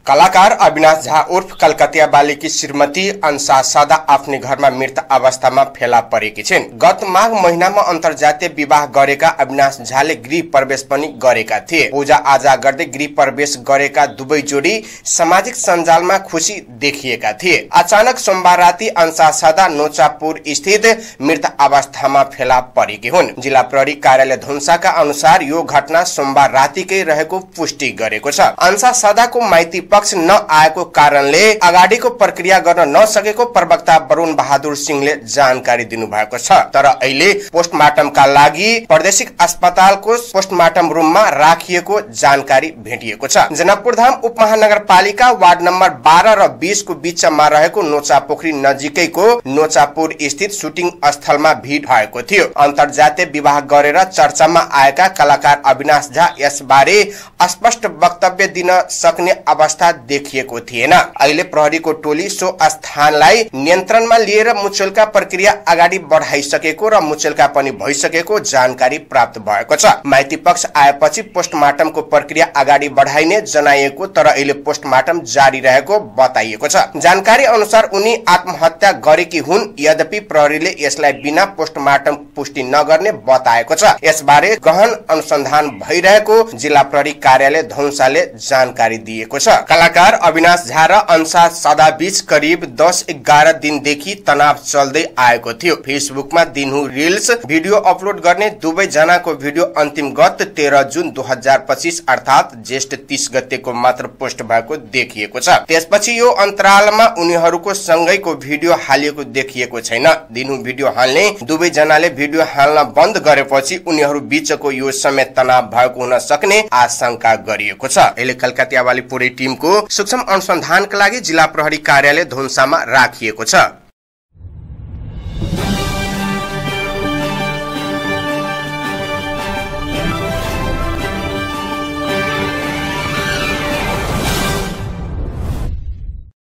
कलाकार अविनाश झा उर्फ कलकतिया बालिकी श्रीमती अंसा सदा आफ्नै घरमा मृत अवस्थामा फेला परेकी छिन्। गत माघ महिनामा अन्तर्जातीय विवाह गरेका अविनाश झाले गृह प्रवेश पनि गरेका थिए। पूजा आजा गर्दै गृह प्रवेश गरेका दुवै जोडी सामाजिक सञ्जालमा खुशी देखिएका थिए। अचानक सोमबार राति अंसा सदा नोचापुर स्थित मृत अवस्थामा फेला परेकी हुन्। जिल्ला प्रहरी कार्यालय धनुषाका अनुसार यो घटना सोमबार रातिकै रहेको पुष्टि गरेको छ। अंसा सदाको माइती पक्ष नआएको कारणले अगाडिको प्रक्रिया गर्न नसकेको प्रवक्ता वरुण बहादुर सिंहले जानकारी दिनुभएको छ। तर अहिले पोस्टमार्टमका लागि प्रादेशिक अस्पतालको पोस्टमार्टम रुममा राखिएको जानकारी भेटिएको छ। जनकपुरधाम उपमहानगरपालिका वार्ड नम्बर 12 र 20 को बीचमा रहेको नोचापोखरी नजिकैको नोचापुर स्थित सुटिङ स्थलमा भिड भएको थियो। अन्तर्जातीय विवाह गरेर चर्चामा आएका कलाकार अविनाश झा यसबारे स्पष्ट वक्तव्य दिन सक्ने अवस्था देखिएको थिएन। अहिले प्रहरीको टोली सो स्थानलाई नियन्त्रणमा लिएर मुचेलका प्रक्रिया अगाडि बढाइसकेको र मुचेलका पनि भइसकेको जानकारी प्राप्त भएको छ। माइती पक्ष आएपछि पोस्टमार्टमको प्रक्रिया अगाडि बढाइने जनाइएको, तर अहिले पोस्टमार्टम जारी रहेको बताइएको छ। जानकारी अनुसार उनी आत्महत्या गरेकी हुन्। यद्यपि प्रहरीले यसलाई बिना पोस्टमार्टम पुष्टि नगर्ने बताएको छ। यसबारे गहन अनुसन्धान भइरहेको जिल्ला प्रहरी कार्यालय धनुषाले जानकारी दिएको छ। कलाकार अविनाश झा र अंसा सदा बीच करिब 10-11 दिनदेखि तनाव चल्दै आएको थियो। फेसबुकमा दिनहु रिल्स भिडियो अपलोड गर्ने दुवै जनाको भिडियो अन्तिम गत 13 जुन 2025 अर्थात ज्येष्ठ 30 गतेको मात्र पोस्ट भएको देखिएको छ। त्यसपछि यो अन्तरालमा उनीहरूको सँगैको भिडियो हालिएको देखिएको छैन। दिनहु भिडियो हाल्ने दुवै जनाले भिडियो हाल्न बन्द गरेपछि उनीहरू बीचको यो समय तनाव भएको हुन सक्ने आशंका गरिएको छ। अहिले कलकतिया वाली पुरै टिमको सूक्ष्म अनुसन्धानका लागि जिल्ला प्रहरी कार्यालय धनुषामा राखिएको छ।